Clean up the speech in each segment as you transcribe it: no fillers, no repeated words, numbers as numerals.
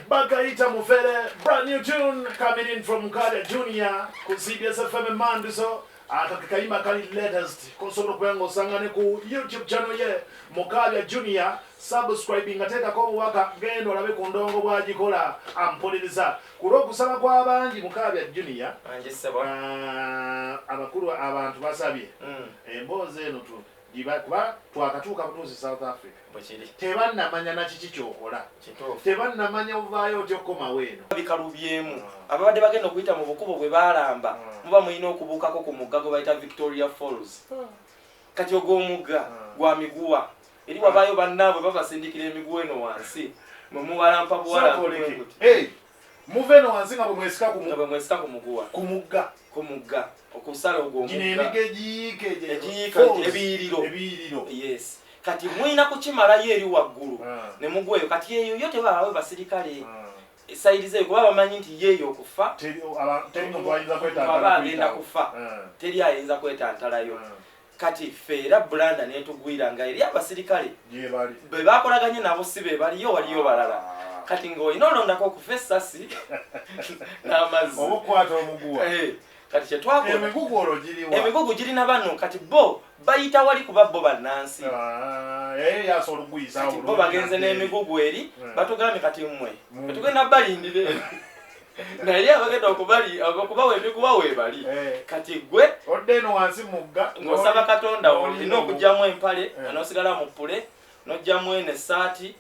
Bakayita Mufere, brand new tune coming in from Mukaabya Junior ku CBS FM Manduso. Aka kayimba kali latest kosobola okubeera ng'osanga ne ku YouTube channel ye Mukaabya Junior. Subscribing, teekako obubaka, genda olabe ku ndongo bw'agikola ampuliriza. Ku lw'okusaba kw'abangi, Mukaabya Junior, Angi ssebo. Abakulu abantu basabye emboozi eno kuba twakatuuka butuusi South Africa. Bwekiri. Tebannamanya na kiki kyokola. Kituufu. Tebannamanya ovaayo otya okukomawo eno. Bikalubyemu. Ababadde bagenda okuyita mu bukubo bwe baalamba, muba mulina okubuukako ku mugga gwe bayita Victoria Falls. Kati ogwo omugga gwa miguwa. Eri wabaayo bannaabwe babasindikira emiguwa eno wansi, mwe muwalampa buwalampi bwe Sooka muti. oleke. Hey, muve eno wansi nga bwe mwesika ku Nga bwe mwesika ku muguwa. Ku mugga. Ku mugga okusala ogwo Gino omugga. Emiga egiyiika egyo. Egiyiika, Falls. Ebiyiriro. Ebiyiriro. Yes, kati mulina kukimalayo eri waggulu ne mugweyo. Kati eyo yo tebaawe basirikale side zeeyo, kuba bamanyi nti yeeyo okufa Teri muntu ayinza aba kwetantala agenda kuyitawo. kufa, teri ayinza kwetantalayo. Kati ffe era bulanda netugwira nga eri abasirikale Gye bali. Be bakolaganye nabo si be baliyo, waliyo balala. Kati ng'olina olondako okufa essasi n'amazzi oba okukwata omuguwa. Eh, kati kyetwakola, Emigugu olwo giriwa? Emigugu girina bano. Kati bo bayita wali kuba bo bannansi. Ah, eh, yasobola okuguyisaawo Kati bo bulungi bagenze nadde. N'emigugu eri. Batugambye kati mmwe tetugenda balindire, naye abagenda okubawa emiguwa weebali. Kati gwe Odde eno wansi mugga ng'osaba Katonda, n'olinda olina okugyamu empale, n'osigala mu pule, n'ogyamu eno essaati,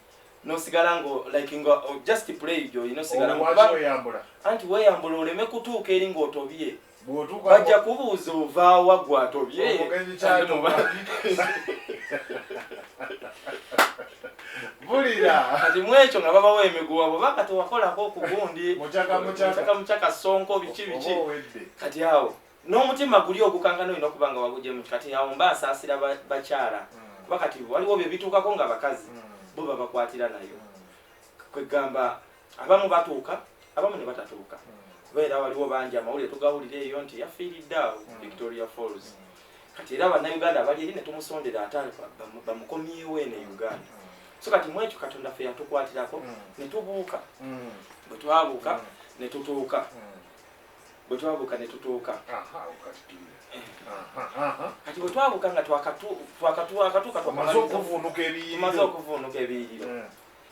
n'osigala ngo like nga oh, just play gy'olina osigala mu Lwaki kuba weyambula? Anti weeyambula oleme kutuuka eri ng'otobye. Bw'otuuka Bajja kubuuza ovaawa gw'atobye. Omugenzi kyatoba. Bulira. Kati mu ekyo nga babawa emiguwa, bw'oba kati wakolako ku gundi Mukyaka, mukyaka. Mukyaka, mukyaka, sonko, biki biki. Oba owedde. Kati awo n'omutima guli ogukankana, olina okuba nga wagugyemu. Kati awo mba nsaasira bakyala, kuba kati waliwo bye bituukako nga bakazi bo babakwatira nayo. Kwegamba abamu batuuka, abamu ne batatuuka, kuba era waliwo bangi amawulire tugawulira eyo nti yafiiridde awo Victoria Falls. Kati era Bannayuganda abali eri ne tumusondera ate bamukomyewo eno e Uganda. So kati mu ekyo Katonda ffe yatukwatirako ne tubuuka. Bwe twabuuka ne tutuuka, bwe twabuuka ne tutuuka. Aha, kati aha, aha. Kati bwe twabuuka nga twakatuuka Omaze okuvuunuka ebiyiriro. Tumaze okuvuunuka ebiyiriro.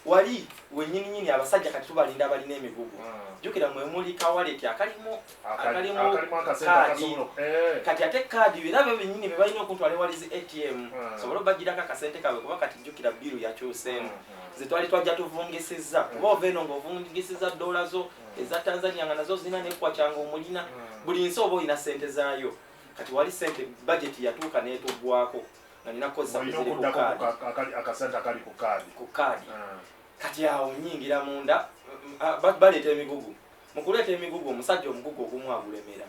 Wali wenyininyini abasajja kati tubalinda abalina emigugu. Jjukira mwe muli kawaleti akalimu akalimu Akalimu akasente kaadi. akasobola Kati ate kaadi era be bennyini be balina okuntwala ewali zi ATM sobole obagirako akasente kaabwe, kuba kati jjukira bill yakyuseemu. Ze twali twajja tuvungisizza, kuba ova eno ng'ovungisizza dola zo eza Tanzania nga nazo zirina nekwakyanga omulina. Buli nsi oba olina sente zaayo. Kati wali sente budget yatuuka n'etuggwako nga nina kukozesa Olina kuziri ku okuddako kaadi. ku akasente akali ku kaadi. Ku kaadi. Kati awo nyingira munda, baleeta emigugu. Mu kuleeta emigugu, omusajja omugugu ogumu agulemera.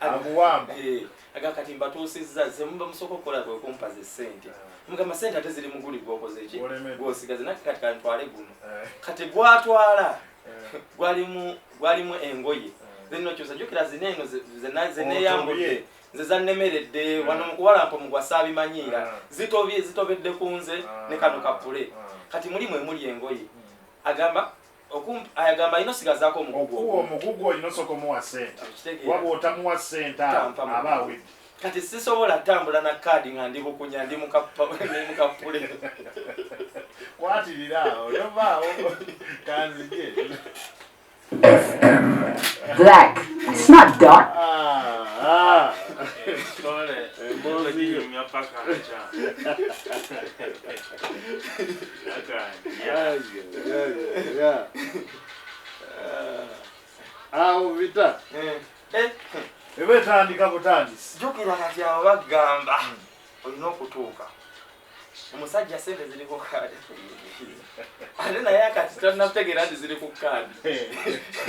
Aguwamba. Eh, aga kati mbatuusizza, ze muba musooka okukola kwe kumpa ze ssente. Mugamba sente ate ziri muguli gwokoze ki? Gwolemedde. Gwosigaze nake, kati kantwale guno. Kati gwatwala gwalimu engoye zinokyusa. Jjukira zino eno ze neeyambudde Otobye. nze zannemeredde wano mu kuwalampa omugwa saabimanyiira. Zitobye, zitobedde ku nze ne kano kapule. Kati muli mwe muli engoye, agamba agamba alina osigazaako omugugu Okuwa ogumu. omugugu olina osooka omuwa sente. Okitegeera? Waba otamuwa sente awo, Tampa mugugu. aba awedde. Kati sisobola tambula na kaadi nga ndi bukunya, ndi mukapule. Kwatirira awo, tovaawo kanzije. Black. It's not dark. Ah, ah. Sole. Emboozi yo. Tuginyumya paka nkya. Aganja. Ay, ay, ay, ay. Awo vita Eh, eh, eba etandika butandisi. Jjukira kati awo bagamba olina okutuuka omusajja sente ziri ku kaadi, ate naye akati tannakutegeera nti ziri ku kaadi.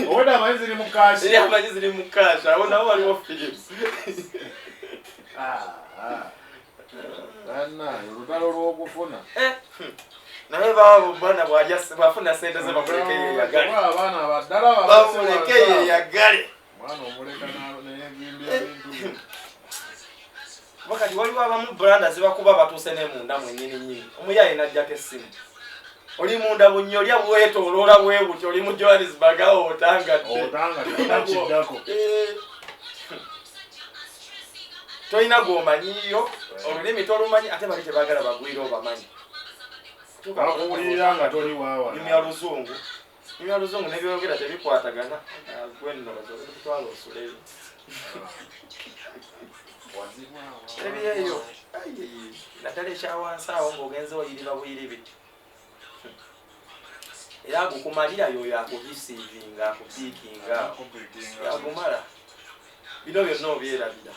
Owedde amanyi ziri mu cash. Eri amanyi ziri mu cash. Awo nawo waliwo Philips. Ah, ah. Bannange, olutalo lw'okufuna. Eh, naye baba bwana bwafuna sente ze bamuleke yeyagale. Oba abaana abaddala Bamuleke yeyagale. Mwana omuleka neyezimbya ebintu bye. Kuba kati waliwo abamu branda zibakuba batuuse ne munda mwennyini nyini, omuyaye najjako essimu. Oli munda bunyolya bwetooloola bwe buti, oli mu Johannesburg awo otangadde. Otangadde, kiddako. Tolina gw'omanyiiyo, olulimi tolumanyi, ate bali tebaagala bagwira obamanyi. Bakuwulirira nga toli waawa. Nyumya luzungu. Nyumya luzungu n'ebyogera tebikwatagana. Gwe nno basobola kutwala osuleyo. Ebyeyo. Naddala ekyawansi awo ng'ogenze oyiriba buyiribi. Era agukumalira y'oyo akureceivinga, akupiikinga. Yagumala. Bino byonna obyerabira.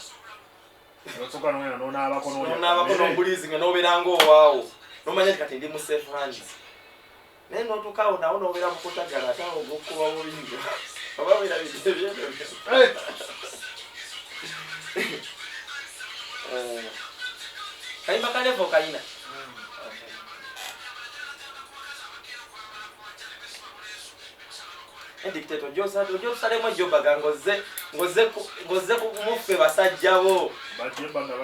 Osooka n'ogenda n'onaabako n'olya. N'onaabako n'obuliizi nga n'obeera ng'owaawo. N'omanya nti kati ndi mu safe hands. Naye n'otuuka awo nawo n'obeera mu kutagala ate awo ogw'okuba bubi nnyo. Oba weerabidde ebyebyo. Kayimba ka level kayina. Dictator ojja otusalemu ejjobaga ng'ozze muffe basajja bo. Bajemba nga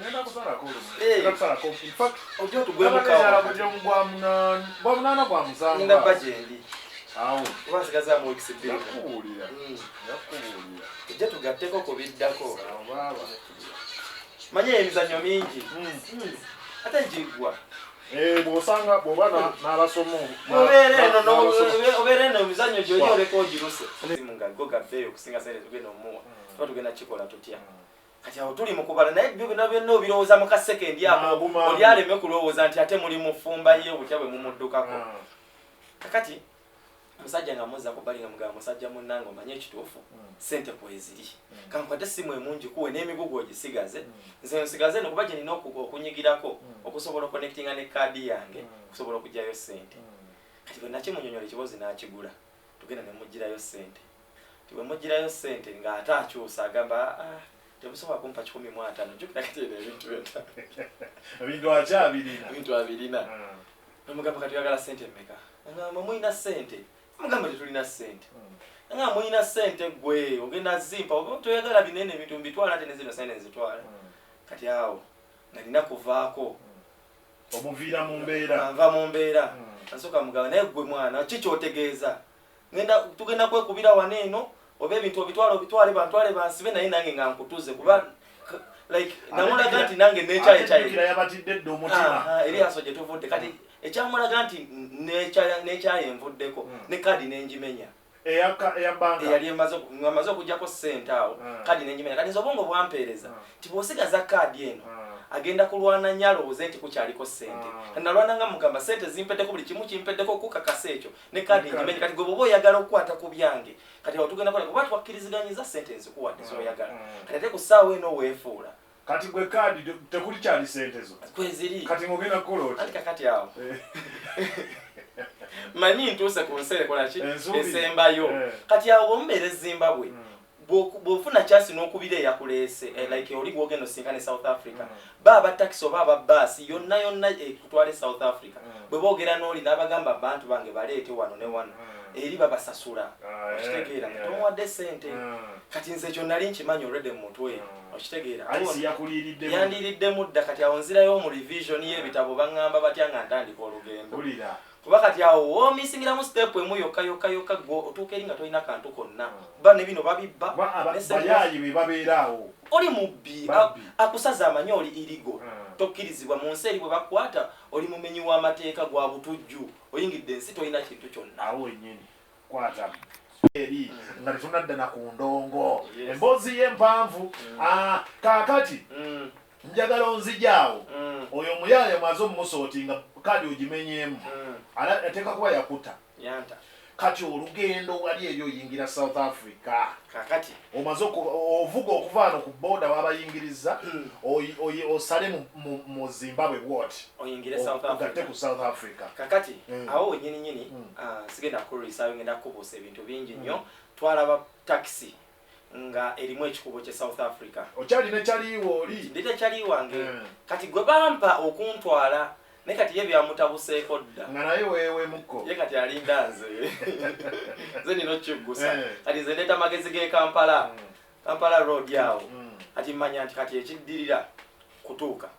ngenda kusalako olumu. Eh. Ngenda kusalako. In fact, Ojja ngenda otugwemukawo. kujja mu gwa munaana, gwa munaana gwa musanvu. Ngenda bba gyendi. Awo. Kuba nsigazaamu weeks 2. Njakubuulira. Njakubuulira. Ojja tugatteko ku biddako. Awo baaba. Manye emizannyo mingi. Ate giggwa. Eh, bw'osanga bw'oba n'abasoma Obeera eno n'abasoma. obeera eno emizannyo gy'oli oleka ogiruse. Nga go gabbeeyo okusinga sente tugenda omuwa. Tuba tugenda kikola tutya? Kati awo tuli mu kubala naye byo byonna byonna obirowooza mu kasekendi ako. Mangu mangu. Oli aleme kulowooza nti ate muli mu ffumba ye butya bwe mumuddukako. Kakati omusajja nga muzza ku bbali nga mugamba, musajja munnange, omanye ekituufu, sente kweziri, kankwate simu emungi kuwe n'emigugu ogisigaze, nze nsigaze eno kuba gye nina okunyigirako okusobola oconnectinga ne kaadi yange okusobola okugyayo sente. Kati bwe nakimunyonyola ekibozi n'akigula, tugenda ne mugirayo sente. Ti bwe mugirayo sente ng'ate akyusa agamba, "Ah, temusobola kumpa 150." Jjukira kati eno ebintu byonna Ebintu akyabirina. Ebintu abirina. Nomugamba, kati oyagala sente mmeka? Agamba, mulina sente? Mugamba, tetulina sente. Agamba, mulina sente? Gwe ogenda zimpa oba toyagala binene, ebintu mbitwala, ate ne zino sente nzitwala. Kati awo nga nina kuvaako. Omuviira mu mbeera. Nva mu mbeera. Nsooka mugamba, naye gwe mwana, ki kyotegeeza? Ngenda tugenda kwekubira wano eno, oba ebintu obitwale obitwale, bantwale bansibe, naye nange nga nkutuze kuba like namulaga nti nange nekyayi Ate jjukira yabatidde dda omutima. Eryaso gye tuvudde kati ekyamulaga nti nekyayi envuddeko ne kaadi nenjimenya. Eya banka. Eyali amaze okugjako sente awo, kaadi nenjimenya. Kati nze obwongo bwampeereza nti bw'osigaza kaadi eno, agenda kulwana nnyo alowooze nti kukyaliko sente. Kati nalwana nga mugamba, sente zimpeddeko, buli kimu kimpeddeko, kukakasa ekyo ne kaadi njimenya. Kati gwe bw'oba oyagala okukwata ku byange, kati awo tugenda kola kuba twakkiriziganyiza, sente nzikuwadde zoyagala. Kati ate ku ssaawa eno weefuula. Kati gwe kaadi tekuli kyali sente zo. Kweziri. Kati ng'ogenda kukola oti? Anti kakati awo manyi ntuuse ku nsi ekola ki? Ensuubi. Esembayo. Kati awo bwemubeera e Zimbabwe, bw'ofuna chance n'okubira eyakuleese, like oli gwogenda osinkana e South Africa, ba aba taxi oba aba baasi yonna yonna ekutwala e South Africa, bwe boogera n'oli n'abagamba, abantu bange baleete wano ne wano, eri babasasula. Okitegeera nga tomuwadde sente. Kati nze ekyo nali nkimanyi already mu mutwe. Okitegeera? Ayisi yakuliiriddemu. Yandiriddemu dda. Kati awo nzirayo mu revision y'ebitabo, baŋŋamba batya nga ntandika olugendo? Wulira. Kuba kati awo womisingiramu step emu yokka yokka yokka, gwe otuuka eri nga tolina kantu konna, ba ne bino babibba. Kuba Ne sente- bayaayi be babeera awo. Oli mubbi. Babbi. Akusaza amanyi oli irigo. Tokkirizibwa mu nsi eri, bwe bakwata oli mumenyi w'amateeka gwa butujju, oyingidde ensi tolina kintu kyonna. Awo wennyini kwata eri nga tetunadda na ku ndongo. Yes. Emboozi ye mpanvu. Ah, kaakati njagala onzijaawo. Oyo omuyaaye mwaze omumusooti nga kaadi ogimenyeemu. Ateeka kuba yakuta. Yanta. Kati olugendo wali eri oyingira South Africa. Kakati Omaze ovuga okuva wano ku boda wabayingiriza, osale mu Zimbabwe bwoti oyingire South ogatte Africa. Ku South Africa. Kakati awo wenyini nyini, sigenda kulwisaayo, ngenda kukubuusa ebintu bingi nnyo. Twalaba takisi nga erimu ekikubo kye South Africa. Okyali nekyaliiwo oli? Ndi tekyali wange. Kati gwe bampa okuntwala, naye kati ye byamutabuseeko dda. Nga naye weewemukko. Ye kati alinda nze, nze nina okukiggusa. Kati nze ndeeta magezi g'e Kampala, Kampala Road awo. Kati mmanya nti kati ekiddirira kutuuka.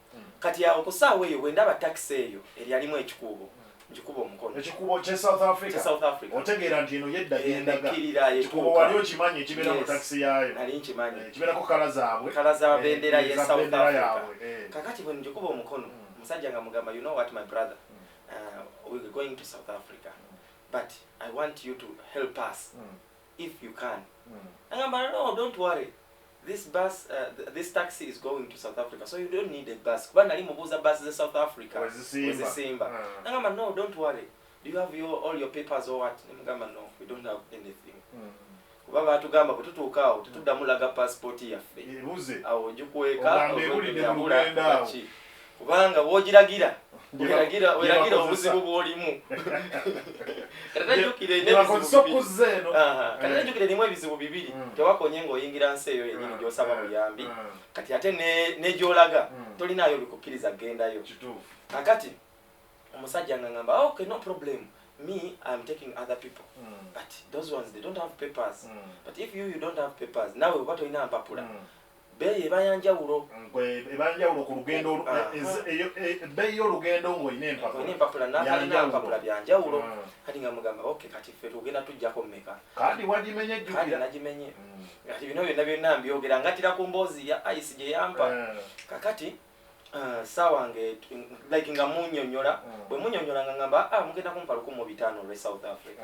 Kati awo ku ssaawa eyo bwe ndaba takisi eyo eryalimu ekikuubo. Ngikuba omukono. Ekikubo kye South Africa. Kye South Africa. Otegeera nti eno yedda gyendaga. Nekkirira Ekikubo etuuka. wali okimanyi ekibeera mu Yes. takisi yaayo. Nali nkimanyi. Kibeerako kala zaabwe. Kala za bendera ye Eza South bendera Africa. yaabwe. Kakati bwe ngikuba omukono, omusajja nga mugamba, "You know what, my brother, we're going to South Africa, but I want you to help us if you can." Agamba, "No, don't worry, this bus, this taxi is going to South Africa, so you don't need a bus," kuba nali mubuuza bus ze South Africa Wezisimba. wezisimba. Agamba, "No, don't worry. Do you have all your papers or what?" Nemugamba, "No, we don't have anything," kuba batugamba bwe tutuuka awo tetuddamu laga passport yaffe. Ebuze. Awo njikweka. Ogamba ebulidde mu lugendo awo. Kubanga bwogiragira Gye weragira bakozesa. obuzibu bw'olimu. Kati tajjukira erina Gye bakozesa ebizibu bibiri. okuzza eno. Aha, kati tajjukira erimu ebizibu bibiri. Tewakonye ng'oyingira nsi eyo yennyini gy'osaba buyambi. Kati ate ne gy'olaga tolinaayo bikukkiriza kgendayo. Kituufu. Kakati omusajja nga ngamba, "Okay, no problem. Me, I'm taking other people, but those ones, they don't have papers. But if you don't have papers, nawe oba tolina mpapula, beeyi eba yanjawulo." Nkwe ebanjawulo ku lugendo ebbeeyi y'olugendo ng'olina empapula. Olina empapula n'atalina Byanjawulo. mpapula byanjawulo. Kati nga mugamba, "Okay, kati ffe tugenda tujjako mmeka?" Kandi wagimenye Kati ejjukira. nagimenye. Kati bino byonna byonna mbyogera ngatira ku mboozi ya ice gye yampa. Kakati saawa nge like nga munyonyola, bwe munyonyola nga ngamba, "Ah, mugenda kumpa 1500 olwe South Africa."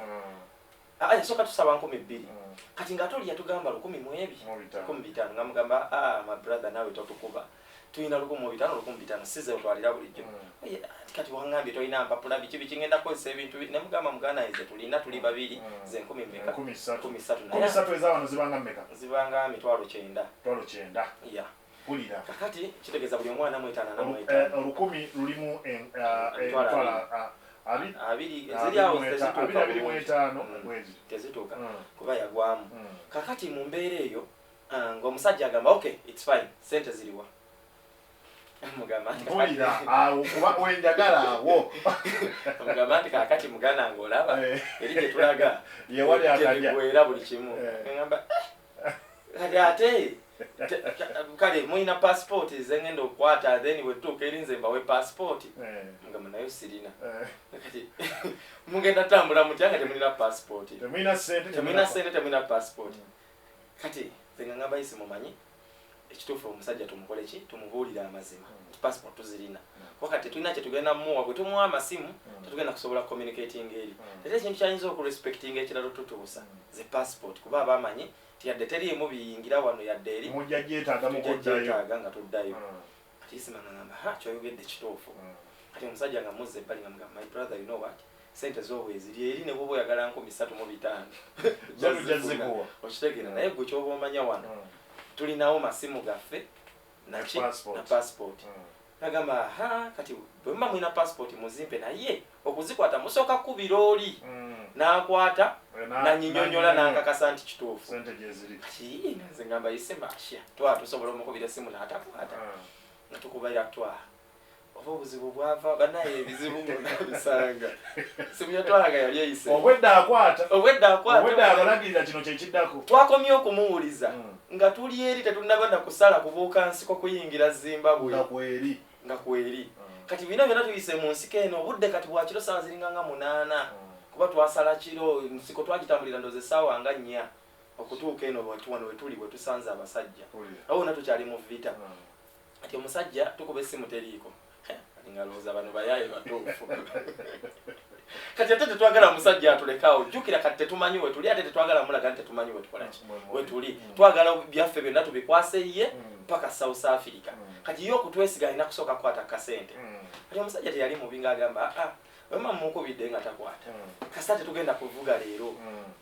Ah, yasooka tusaba 2000. Kati ng'ate oli yatugamba lukumi mu ebi Mu bitaano. 15,000. Nga mugamba, "Ah, my brother, naawe totukuba, tulina 1500, 15,000 size otwalira bulijjo." Oye, ati kati waŋŋambye tolina mpapula, biki biki, ngenda kukozesa ebintu ne mugamba, "Muganda, nze tulina, tuli babiri." Ze nkumi mmeka? 3,000. 3,000. Nkumi Naye ssatu ezawano zibanga mmeka? Zibanga 90,000. 90,000. Ya. Mpulira. Kakati kitegeeza buli omwana mwetaano ana mwetaano. Olukumi lulimu Emitwalo emitwalo abiri. abiri Abiri ziri awo tezituuka abiri abiri mu bulungi. etaano bwezi. Tezituuka kuba yagwamu. Kakati mu mbeera eyo, ng'omusajja agamba, "Okay, it's fine, sente ziriwa?" Mugamba nti Mpulira awo kuba wenjagala awo. Mugamba nti, "Kakati muganda, ng'olaba eri gye tulaga Yewali akalya. gyebigwera buli kimu." Ngamba, "Kati ate kale mulina passport zengenda okukwata, then wetutuuka eri nze mbawe passport?" Mugamba, "Nayo sirina." "Kati mugenda tambula mutya nga temulina passport?" Temulina sente. Temulina sente, temulina passport. Kati nze nga ngamba, "Isi mumanyi ekituufu, omusajja tumukole ki? Tumubuulire amazima, passport tuzirina, kuba kati tetulina kyetugenda muwa. Bwe tumuwa amasimu tetugenda kusobola communicating eri." Ate ekintu kyayinza okurespectinga ekirala tutuusa ze passport, kuba abamanyi ti yadde teriimu biyingira wano yadde eri mujja gyetaaga tujja mukuddayo. Gyetaaga nga tuddayo. Kati isima nga ngamba, "Ha, kyoyogedde kituufu." Kati omusajja nga muzza ebbali nga mugamba, "My brother, you know what, sente z'obwe ziri eri, ne bwoba oyagala 35,000 Zo tujja zikuwa. Okitegeera? Naye gwe kyoba omanya, wano tulinawo masimu gaffe naki Na passport. na passport." Nagamba, "Ha, kati bwe muba mulina passport muzimpe, naye okuzikwata musooka kukubira oli." N'akwata nanyinyonyola n'ankakasa nti kituufu. Sente gyeziri. Kati nze ngamba, "Ise masha twa tusobola omukubira esimu n'atakwata, nga tukubaira twa oba obuzibu bwava." Banaye ebizibu ng'onabisanga simu yatwalaga yali eyise. Obwedda akwata. Obwedda akwata. Obwedda abalagirira kino kyekiddako. Twakomye okumuwuliza nga tuli eri, tetunnaba na kusala kubuuka nsiko kuyingira Zimbabwe. Nga kweri. Nga kweri. Kati bino byonna tuyise mu nsiko eno, obudde kati bwakiro, saawa ziringa nga 8, kuba twasala kiro, nsiko twagitambulira ndooza essaawa nga 4 okutuuka eno wano wetuli wetusanze abasajja. Awo wonna tukyali mu vita. Kati omusajja tukuba essimu teriiko. Kati nga lowooza bano bayaaye batuufu. Kati ate tetwagala musajja atulekaawo, jjukira kati tetumanyi wetuli, ate tetwagala mulaga nti tetumanyi wetukolaki wetuli. Twagala byaffe byonna tubikwase ye paka South Africa. Kati ye okutwesiga alina kusooka kukwata kasente. Kati omusajja teyali mubi, ng'agamba, "Ah, wema mukubidde nga takwata, kasita tetugenda kuvuga leero,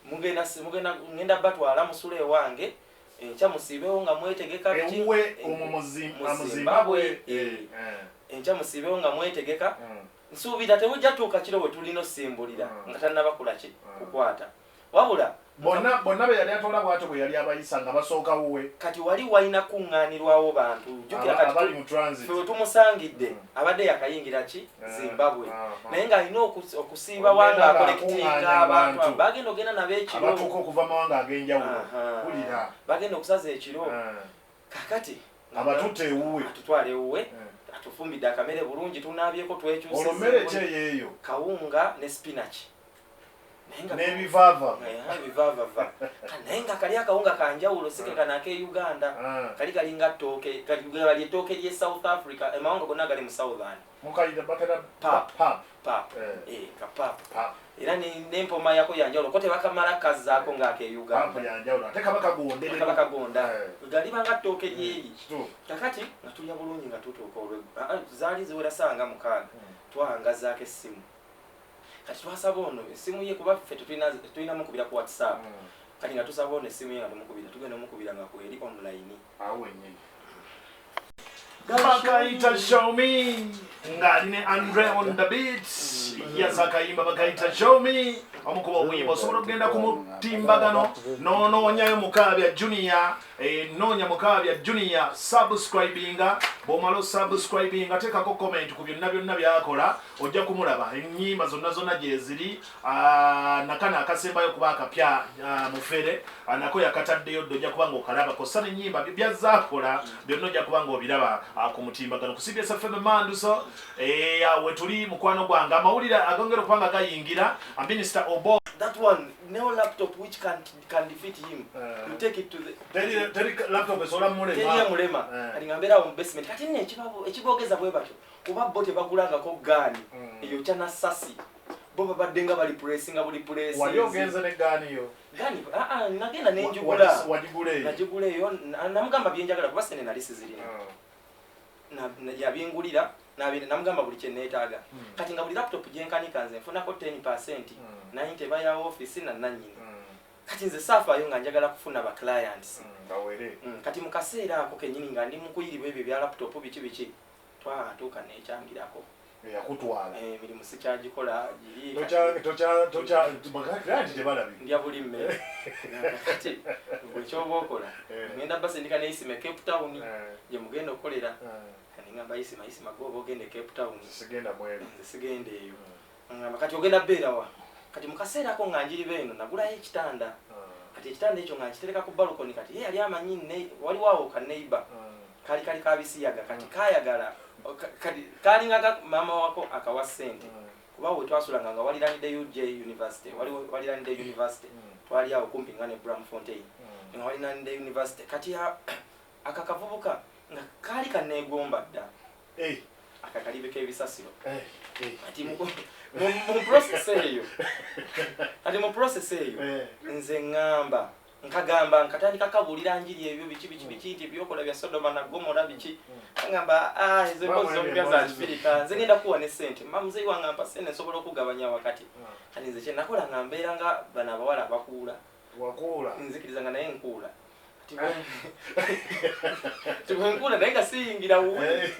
mugenda ngenda batwala musula ewange, enkya musiibewo nga mwetegeka biki." Ewuwe omwo mu Mu mu Zimbabwe. Zimbabwe. "Enkya musiibewo nga mwetegeka, nsuubira temujja tuuka kiro we tulina osimbulira nga tannaba kulaki kukwata." Wabula Bonna bonna be yali atwala bwatyo bwe yali abayisa nga basooka wuwe. Kati wali walina kuŋŋaanirwawo bantu, jjukira kati abali mu transit. Ffe we tumusangidde abadde yakayingira ki? Zimbabwe. Naye ng'alina okusiiba Ogenda wanga acollectinga ng'akuŋŋaanya abantu abantu. bagenda ogenda nabo ekiro. Abatuuka okuva mawanga ag'enjawulo. Wulira. Bagenda okusaza ekiro. Kakati Abatutte ewuwe. Atutwala ewuwe. Atufumbidde akamere bulungi, tunaabyeko, twekyusiza. Olwo mmere ki eyeeyo? Kawunga ne spinach. Naye nga N'ebivaava. Ebivaavava. Naye nga kali akawunga kanjawulo, si ke kano ak'e Uganda. Kali kalinga ttooke, kali ettooke ly'e South Africa, amawanga gonna gali mu Southern. Mukayita bakata Pap. Pap. Pap. Eh. Eh, kapap. Pap. Era n'empoma yako yanjawulo, ko tebakamala kazzaako ng'ak'e Pap Uganda. yanjawulo ate kaba kagonderera. Kaba kagonda. Eh. Galiba nga ttooke lyeri. Kituufu. Kakati nga tulya bulungi nga tutuuka olweggulo. Zaali ziwera ssaawa nga 6. Twahangazaako essimu. Kati twasaba ono essimu ye kuba ffe tetulina mukubira ku WhatsApp. Kati nga tusaba ono essimu ye nga tumukubira, tugenda omukubira nga kweri online. Awo wennyini. Bakayita Show Me ng'ali ne Andre on the beat. Yes, akayimba bakayita Show Me. Omukuba obuyimba osobola okugenda ku mutimbagano n'onoonyayo Mukaabya Junior, noonya Mukaabya Junior, subscribinga. Bw'omala osubscribinga, teekako comment ku byonna byonna by'akola, ojja kumulaba ennyimba zonna zonna gyeziri. Nakano akasembayo kuba akapya, mufere, nako yakataddeyo dda, ojja kuba ng'okalaba kossa n'ennyimba byazaakola byonna ojja kuba ng'obiraba ku mutimbagano ku CBS FM Manduso. We tuli mukwano gwange, amawulire agongera okuba nga gayingira, Minisita Obo. That one, no laptop which can defeat him. You take it to the Teri laptop esobola Teri mulema. Mulema. Eh. Kati nga mbeera awo mu basement. Kati nno ekiboogeza bwe batyo, kuba bo tebagulangako gaani eyokya na ssasi. Bo babadde nga bali puresinga buli puresinzi. Wali ogenze ne gaani yo? Gaani, nagenda ne njugula. Wagigula eyo? Nagigula eyo, namugamba bye njagala kuba sente nali sizirina. Yabingulira, namugamba buli kye neetaaga. Kati nga buli laptop gye nkanika nze nfunako 10%, 90 ya office na nannyini. Kati nze saafaayo nga njagala kufuna ba clients. Bawere. Kati mu kaseera ako kennyini nga ndi mu kuyiribwa ebyo ebya laptop biki biki, twatuuka neekyangirako. Eyakutwala. Emirimu sikyagikola giri. Tokya client tebalabika. Ndya buli mmere. Kati gwe ky'oba okola, ngenda basindika ne Isima e Cape Town, gye mugenda okukolera. Kati ngamba Isima, Isima gwe oba ogenda e Cape Town. Sigenda mweri. Nze sigenda eyo. Ngamba kati ogenda bbeera wa? Kati mu kaseera ako nga njiriba eno nagulayo ekitanda. Kati ekitanda ekyo nga nkitereka ku balcony, kati ye yali amanyi waliwo awo ka neighbor. Kali kali kabisiyaga, kati kayagala, kati kalinga ka maama wako akawa ssente. Kuba we twasulanga nga waliranidde UJ University, waliranidde University. Twali awo kumpi nga ne Braamfontein. Nga waliranidde University. Kati aka kavubuka nga kaali kaneegomba dda. Aka kalibe k'ebisasiro. Kati mu process eyo. Kati mu process eyo. Nze ŋŋamba, nkagamba, nkatandika kabuulira njiri ebyo biki biki biki nti ebyokola bya Sodoma na Gomora biki. Nkagamba, ezo emboozi z'omupya za kifirika, nze ngenda kuwa ne ssente. Mma muzeeyi wange ampa ssente nsobola okugabanya wakati. Kati nze kye nakola nga mbeera nga bano abawala abakuula. Wakuula? Nzikiriza nga naye nkuula. Kati bwe nkuula naye nga siyingira wuwe.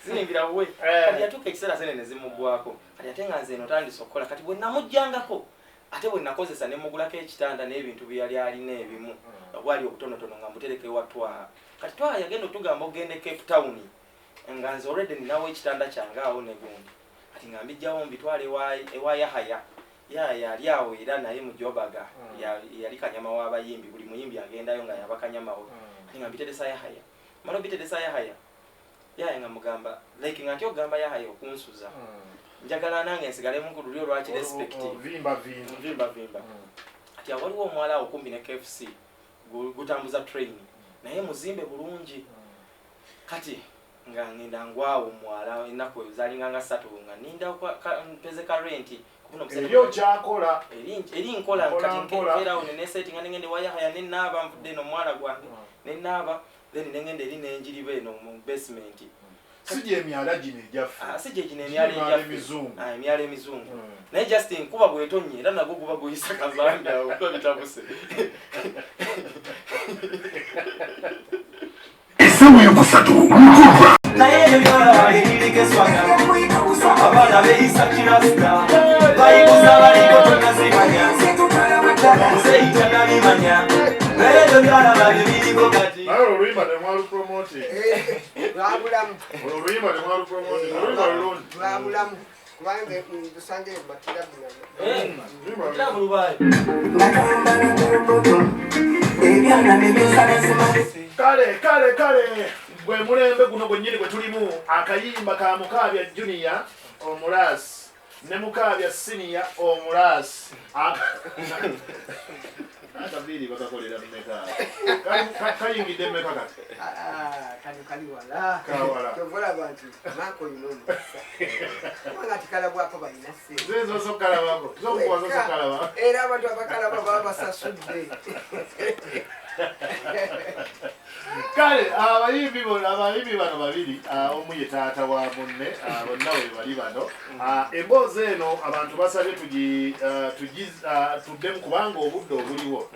Siyingira wuwe. Kati yatuuka ekiseera ssente ne zimuggwaako. Kati ate nga nze eno tandise okukola. Kati bwe namuggyangako, ate bwe nakozesa ne mugulako ekitanda n'ebintu bye yali alina ebimu, obwali obutonotono nga mbutereka ewa Twaha. Kati Twaha yagenda otugamba ogende Cape Town, nga nze already ninawo ekitanda kyange awo ne gundi. Kati nga mbijjawo mbitwale ewa Yahaya. Yahaya ali awo era naye mu Jobaga, yali kanyama w'abayimbi, buli muyimbi agendayo nga yaba kanyama we. Kati nga mbiteresa Yahaya. Mala obiteresa Yahaya. Yahaya nga mugamba, like nga ntya okugamba Yahaya okunsuza. Njagala nange nsigalemu ku lulyo lwa ki respect. Vimba vimba. Vimba vimba. Kati awo waliwo omwala awo kumpi ne KFC, gutambuza train. Naye muzimbe bulungi. Kati nga ngenda ngwawo omwala ennaku ezo zaalinga nga 3 nga nninda mpeze ka rent. Kuno omusajja Eri okyakola. Eri nkola, Nkola, kati nkola. nkeera awo ne neesetinga ne ngenda ewa Yahaya ne naaba, nvudde eno omwala gwange. Ne naaba, then ne ngenda eri ne njiriba eno mu basement. Si gye emyala gino egyaffe. Si gye gino emyala Gino emyala egyaffe. emizungu. Emyala emizungu. Naye just nkuba bw'etonnya era nagwo guba guyisa kazambi awo, kuba bitabuse. Essaawa yokusatu mukuba. Naye ebyo byolaba ebiriko eswaga. Abaana beeyisa kirasita. Bayiguza baliko tonnazimanya. Muzeeyi tannabimanya. Naye ebyo byolaba bye biriko kati. Naye olwo oluyimba temwalupromoting. Lwabulamu. Olwo oluyimba temwalupromoting. Oluyimba lulungi. Lwabulamu. Kubanga ndusange batira bino. Oluyimba lulungi. Kirabu lubaayi. Kale, kale, kale. Gwe mulembe guno gwennyini gwe tulimu. Akayimba ka Mukaabya Junior omulaasi ne Mukaabya Senior omulaasi. Akaviiri bakakolera mmeka? Kayingidde mmeka kati? Ah, kano kali wala. Kawala. Kyova olaba nti maako olina omukisa, kubanga tikalabwako balina ssente. Nze nsoose okukalabako, sokuwa nsoose okukalaba. Era abantu abakalaba baba basasudde. Kale abayimbi bano, abayimbi bano babiri, omu ye taata wa munne, bonna we bali bano. Emboozi eno abantu basabye tuddemu, kubanga obudde obuliwo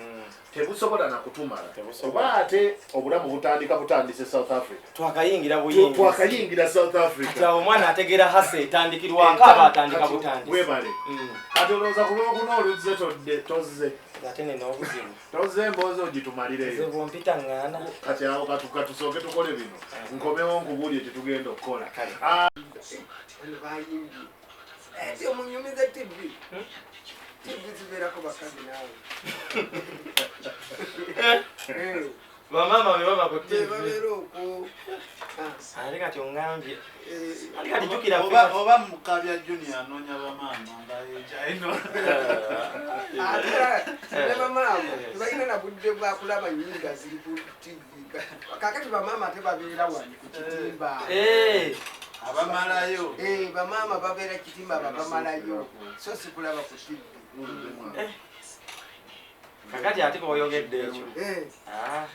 tebusobola nakutumala. Tebusobola. Oba ate obulamu butandika butandise South Africa. Twakayingira buyingi. Twakayingira South Africa. Kati awo omwana ategeera hasa etandikirwako, aba atandika Kati butandisi. Webale. Kati olowooza ku Lwokuna oluzze todde tozze? Ate nina obuzibu. Tozze, emboozi ogitumalireyo. Nze bwompita ŋŋaana. Kati awo katusooke tukole bino, nkomewo nkubuulire kyetugenda okukola. Kale. Bano bayimbye eti omunyumiza TV. TV zibeerako bakazi naawe. Eh, Bamaama be baba ku be TV. babeera okwo. Ah, Ate kati oŋŋambye. eh, Ate kati jjukira Oba oba Mukabya Junior anoonya bamaama nga ekyaino. Ate era ne bamaama tebalina na budde bwakulaba nyinga ziri ku TV. Kakati bamaama ate babeera wano ku kitimba. Eh, Abamalayo. Eh, bamaama babeera kitimba, babamalayo, so si kulaba ku TV. Kakati ate koyogedde ekyo. Eh, Ah.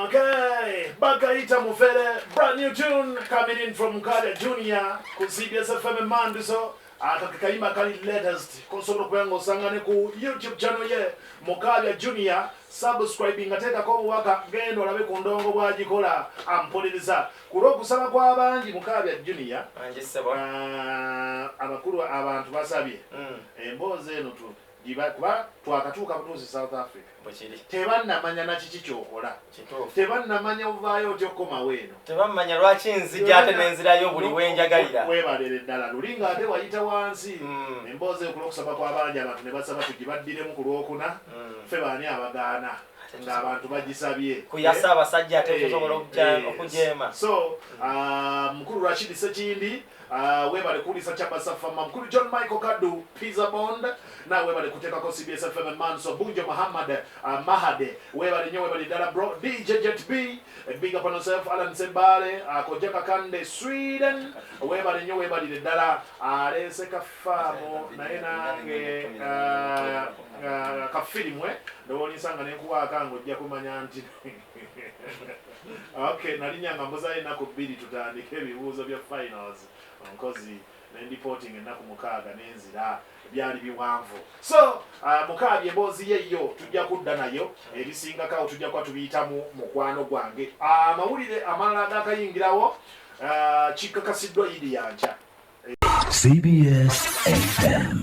Okay, Bakaita Mufere, brand new tune coming in from Mukabya Junior ku CBS FM Manduso. Akakayimba kali latest, kosobola okuba nga osanga ne ku YouTube channel ye Mukabya Junior. Subscribing, ateekako obubaka, genda olabe ku ndongo bwagikola ampuliriza. Ku lw'okusaba kw'abangi, Mukabya Junior, Ange ssebo. Abakulu abantu basabye emboozi eno kuba twakatuuka butuusi South Africa, Bwekiri. tebannamanya na kiki kyokola. Kituufu. Tebannamanya ovaayo otya okukomawo eno. Tebamanya lwaki nzija ate nenzirayo buli wenjagalira. Weebalere ddala luli ng'ate wayita wansi. Emboozi eyo, kulwokusaba kw'abangi, abantu ne basaba tugibaddiremu ku Lwokuna. Ffe baani abagaana ng'abantu bagisabye? Kuya Ssaabasajja ate Eh, tusobola okujeema. So mukulu Rashid Sekindi, webale kuwulisa Kyabasafama. Mukulu John Michael Kaddu Pizza Bond, nawe webale kuteekako CBS FM Manso. Bunjo Muhammad, Mahade, webale nnyo, webale ddala bro. DJ Jet B, big up on yourself. Alan Sebale, Koja Kakande Sweden, webale nnyo, webalire ddala. Aleese kafaamu naye nange kafirimwe ndowooza nga nenkuwaaka nga ojja kumanya nti okay, nalinya nga mbuzayo ennaku 2 tutandike ebibuuzo bya finals, nkozi nendipoting ennaku 6 nenzira, byali biwanvu. So Mukaabya, emboozi yeyo tujja kudda nayo, ebisingakawo tujja kuba tubiyitamu. Mukwano gwange, amawulire amalala agakayingirawo, kikakasiddwa Idi yankya. CBS FM.